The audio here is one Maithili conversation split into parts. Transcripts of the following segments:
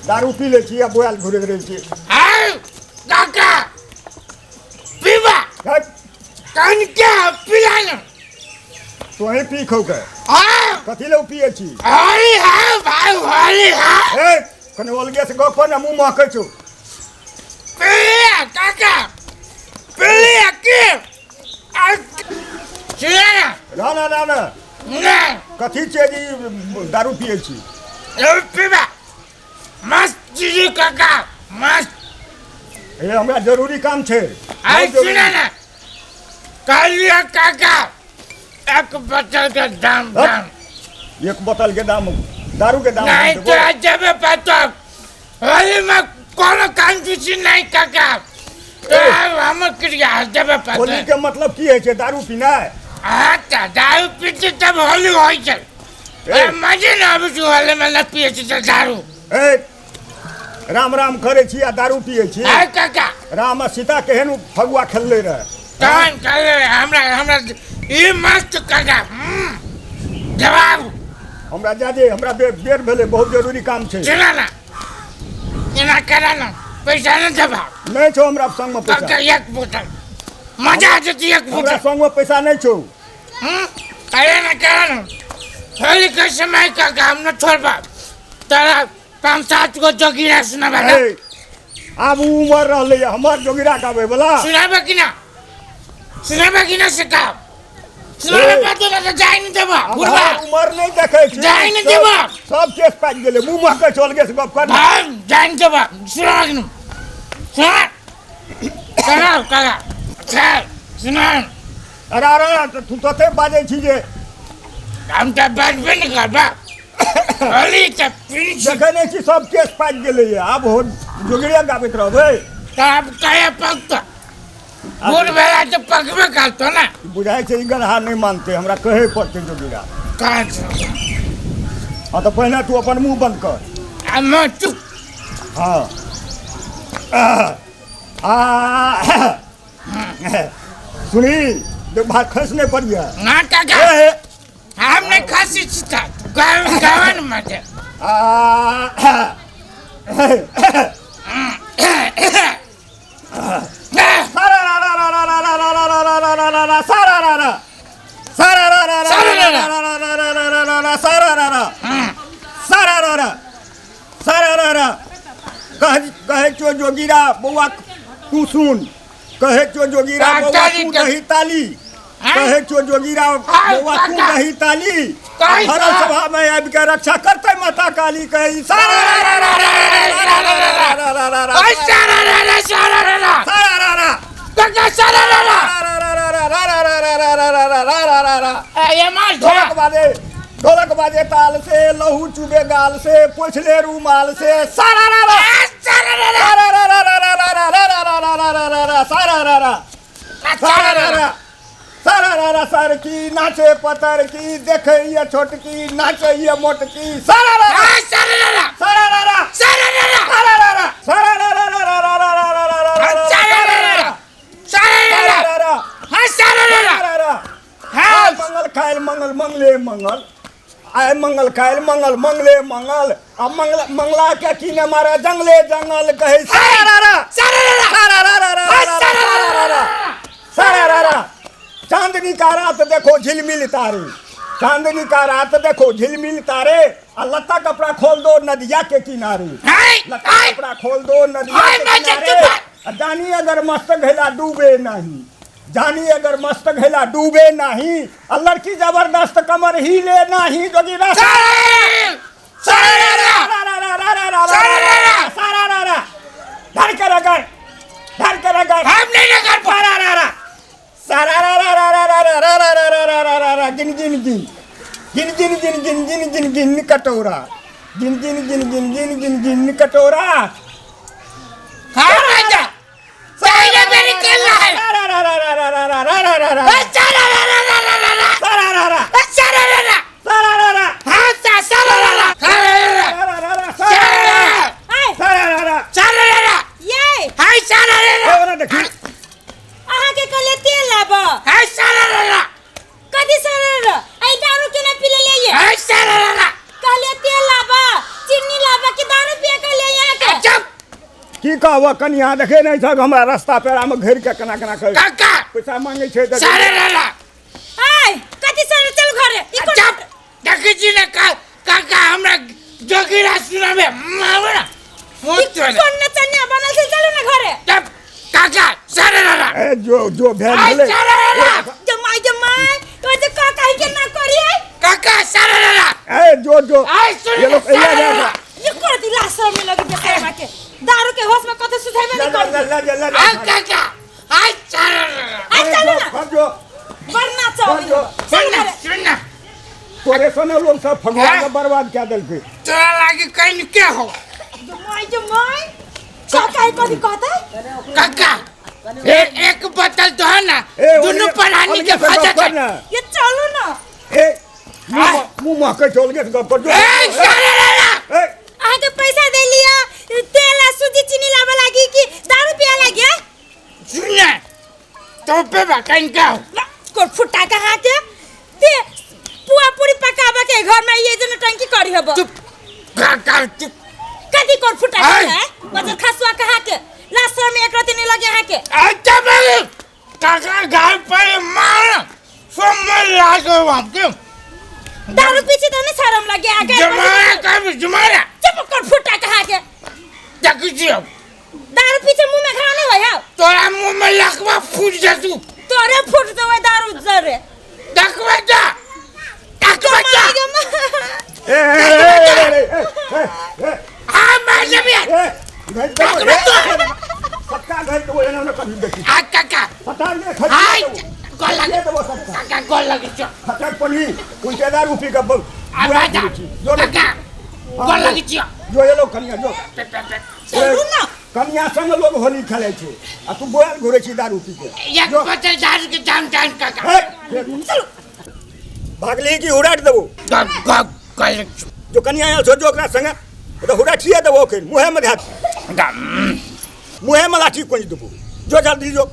दारू पी लै छी आ बोआल घुरैत रहै छी। आउ काका पीबा। हैट, कनके पिला न। तोहे पी खौ के। आउ। कथी लए पियै छी? होली है भाई, होली है। ए, कने अलगे से गप कर ने, मुँह महकै छौ। पिलिया काका, पिलिया की सुना ना। ना ना ना ना। ना। कथी छियै जे ई दारू पियै छी? पीबा मस्त चीज काका, मस्त। हे, हमरा जरूरी काम छै। आई सुना ना, कहलिए काका एक बोतल के दाम। दाम एक बोतल के दाम, दारू के दाम नहीं हम देबो। तो जब पतो होली में कोनो कंजूसी नहीं काका, तो हम क्रिया जब पतो। होली के मतलब की होइ छै? दारू पीनाइ? अच्छा, दारू पीते तब होली होइ छै। ए। मजे न आबै छै होली में, न पिए छै तऽ दारू। ए, राम राम करै छी आ दारू पियै छी? आय काका। राम आ सीता केहन फगुआ खेलले रहे। तहन कहले हमरा हमरा ई मस्त काका। जवाब। हमरा जा दे, हमरा बेर भेलै, बहुत जरूरी काम छै। सुना ना, एना करा ना, पैसा न देबा। नहि छौ हमरा संगमे पैसा। काका एक बोतल मजा आ जेतै, एक हमरा बोतल। संगमे पैसा नहि छौ। अरे ना करा ना, होली के समय काका हम न छोड़बा तारा, 5-7 गो जोगिरा सुनाबा ना। ए, आब उ उमर रहलै हमर जोगिरा गाबै वाला। सुनाबा कि ना? सुनाबा कि ना से का सुनाबे? ए। पतो ना तऽ जाय नहीं देबा आब बुढ़बा। हमर उमर नहि देखै छी। जाय नहि देबा। सब केस पाकि गेलै, मुँह महकै छौ, अलगे से गप कर। भाई जाय नहीं देबा, सुना कि ना? सुना करा करा, चल सुना। अरे अरे, तू तते बाजै छी जे हम तऽ बाजबे नहि करबा, होली तऽ पी छी। देखै नहि छी सब केस पाकि गेलैए, आब हो जोगिरे गाबैत रहबै? तऽ आब कहिया पकतौ? बूढ़ भेला तऽ पकबे करतौ ने। बुझाइ छै ई गदहा नहि मानतै, हमरा कहै पड़तै जोगिरा। कहाँ छै? हँ, तऽ पहिने तू अपन मुँह बंद कर। आ मैं चुप। हँ, आ सुनी, देख भात खस नहि पड़िए ना काका। ए, हम नहीं खासी छिता गावन गावन मजे। आ सारा रा रा रा रा रा रा रा रा रा रा रा रा रा सारा रा रा सारा रा रा रा रा रा रा रा रा रा रा रा रा सारा रा रा सारा रा रा सारा रा रा। कह कहै छौ जोगीरा बौआ तू सुन, कहै छौ जोगीरा बौआ तू दही ताली, कहै छौ जोगीरा बौआ तू दही ताली, भरल सभा में आबि के रक्षा करतै माता काली। कहै सारा रा रा रा रा रा रा रा रा रा रा सारा रा रा सारा रा रा सारा रा रा काका सारा रा रा रा रा रा रा रा रा रा रा रा रा रा। ये मार। ढोलक बाजे, ढोलक बाजे ताल से, लहू चुबे गाल से, पोछ ले रूमाल से, सारा रा रा सारा रा रा सारा रा रा रा रा रा रा रा रा रा रा रा रा रा सारा रा रा सारा रा रा सारा रा रा। सर की नाचे पतर की, देखैया छोटकी नाचैया मोटकी, सारा रा रा सारा रा रा सारा रा रा सारा रा रा सारा रा रा सारा रा रा रा रा रा रा रा रा रा रा सारा रा रा सारा रा सारा रा रा रा हाँ सारा रा रा सारा रा। हाँ। आय मंगल खायल मंगल मंगले मंगल, आय मंगल खायल मंगल मंगले मंगल, आ मंगल मंगला के की ने मारे जंगले जंगल। कहै सारा रा रा सारा रा रा सारा रा रा रा रा रा रा रा रा सारा रा रा। चांदनी का रात देखो झिलमिल तारे, चांदनी का रात देखो झिलमिल तारे, आ लत्ता कपड़ा खोल दो नदिया के किनारे, लत्ता कपड़ा खोल दो नदिया के किनारे, आ जानी अगर मस्त घैला डूबे नहीं, जानी अगर मस्त घैला डूबे नहीं, आ लड़की जबरदस्त कमर हिले नहीं। जोगी रा सारा रा रा रा रा रा रा रा रा सारा रा रा। धर के रगड़, धर के रगड़। हम नहीं ना कर सारा रा रा सारा रा रा रा रा रा रा रा रा रा रा रा रा रा। गिन गिन गिन गिन गिन गिन गिन गिन गिन गिन कटोरा, गिन गिन गिन गिन गिन गिन गिन कटोरा। हाँ राजा सारा मेरी कर रहा है। रा रा रा रा रा रा रा रा रा रा रा सारा रा रा रा रा रा रा सारा रा रा सारा रा रा सारा रा रा हाँ सारा रा रा सारा रा रा रा रा रा सारा रा रा आय सारा रा रा सारा रा रा ये हाय सारा रा रा ए, ओना देखी। अहाँ के कहले तेल लाब। हाय सारा रा रा। कथी सारा रा? आई दारू केना पी लेलियै? हाय सारा रा रा। कहले तेल लाब, चीनी लाब, कि दारू पिए के लिए? की कहबह कनिया, देखे नहि छह हमरा रास्ता पेड़ामे घेर के केना केना कर काका पैसा मांगे छै तऽ सारे लाला। आय कथी सर, चल घरे। ई कोन चुप, देखै छी ने काका हमरा जोगिरा सुनाबे मावरा ई कोन नचनिया बनल छै? चलू ने घरे। चुप काका, सारे लाला। ए जो जो भेल आइ भेलै। सारे लाला। जमाई जमाई तो जे काका ही के ना करिए। काका सारे लाला। ए जो जो आइ सुन। ये लोग सारे ए, जा, लाला। ये कर दिला सर में लगी बेशर्मा के, दारू के होश में कथी सुझाइबे जा, नहीं जा, कर। जा, जा, जा, जा, आइ काका, आइ सारे लाला। आइ चलू ना। घर जो। बड़ नाचो। घर जो। चल सुन ना। घरे। सुन ना। तोरे सने लोग सब फगुआ के बर्बाद कए देलकै। तोरा लागी कहीं के हो। जमाई जमाई, काका ही कथी कहतै? काका, एक बोतल तो है ना। ए दुनू परानी के अलगे से फंसा गप कर छै। ना। ये चलू ना। ए मुँह महकै छौ, अलगे से गप कर जो। ए सारे लाला। ए अहाँके पैसा दे लिया तेल आ सूजी चीनी लाबे लागी कि दारू पिया लागी? आ? सुन ना, तो पे बा कहीं के हो। ला, कोर फुटा के अहाँके दे पुआ पूरी पकाबे के घर में ये जे नौटंकी करी हब। चुप काका, चुप। कथी कोर फुटा के आय। है बजर खसुआ कहाँ के लास्ट में एक राती नहीं लगे अहाँके। अच्छा भाई काका, घर पर मार सोमवार लागे आपके। दारू पीछे तो नहीं शर्म लगे आगे? जमारा का जमारा। चुप कर फुटा कहाँ के। देखी छियो। दारू पीछे मुंह में घाव नहीं होय? तोरा मुंह में लकवा फूट जतू। तोरे फूट देबै दारू जरे। देखबे जा, देखबे जा। ए ए ए ए ए ए आ मार देबे। ए घाइ देबो, ए, सट्टा घाइ देबो, एना ने कभी देखी। आ काका। सट्टा ने आइ खा गोल लगे। देबो सट्टा। काका, गोल लगे छो। खचर पनी उल्टे दारू पी के आ बुरा जा। छी जो काका, गोल लगे छियो। जो ये लोग कनिया जो। पे पे पे। चलू ना। कनिया संग लोग होली खेलै छै आ तू बोयल घुरै छी दारू पी के। एक जो। बोतल दारू के दाम जान काका। ए, चलू भागली कि उड़ाट देबो? गग गग गोल लगे छो। जो कनिया आयल छौ जो ओकरा संगे तऽ हुराठिए देबो एखन मुँहेमे धए मुँहेमे लाठी कोचि देबो। जो जल्दी जो।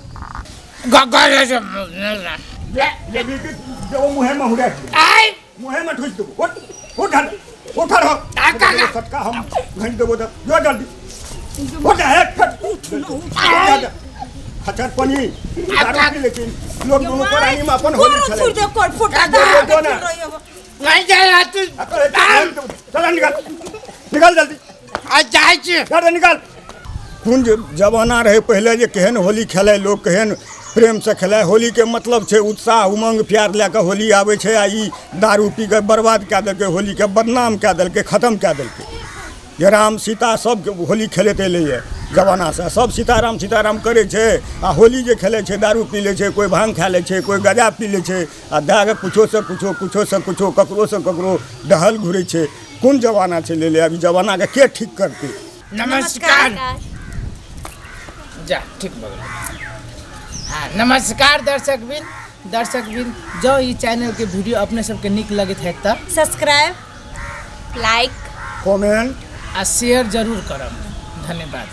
गग गोल लगे छो। जेबी कि देबो मुँहेमे हुराठि देबो। आइ मुँहेमे ठुसि देबो। उठ उठ उठ रह। आ काका। सटका हम घंट देबो तऽ जो जल्दी उठ हे फट खचर पनी दारू पी लेकिन लोग दुनू प्राणी में अपन होली कोर खेलै फूट दे कोर फुटा। जो, जो, जो ना। नहीं जा तू। आ तोरे चल निकाल निकाल जल्दी। आ जाइ छी। चल निकाल। कोन जे जमाना रहै पहिले जे केहन होली खेलै लोग, केहन प्रेमसँ खेलै। होलीके मतलब छै उत्साह उमंग प्यार लए कऽ होली आबै छै आ ई दारू पी कऽ बर्बाद कए देलकै होलीके, बदनाम कए देलकै, खतम कए देलकै। जे राम सीता सब होली खेलैत एलैए जमानासँ, सब सीताराम सीताराम करै छै आ होली जे खेलै छै दारू पी लै छै, कोइ भाङ्ग खा लै छै, कोइ गजा पी लै छै आ दए कऽ कुछोसँ कुछो, कुछोसँ कुछो, ककरोसँ ककरो डहल घुरै छै। कोन जमाना चलि एलै? अभी जमानाके के ठीक करतै? नमस्कार। जा ठीक भऽ गेल। हाँ, नमस्कार दर्शकबिन। दर्शकबिन, जँ ई चैनलके वीडियो अपने सबके नीक लगैत हैत तऽ सब्सक्राइब, लाइक, कमेंट आ शेयर जरूर करब। धन्यवाद।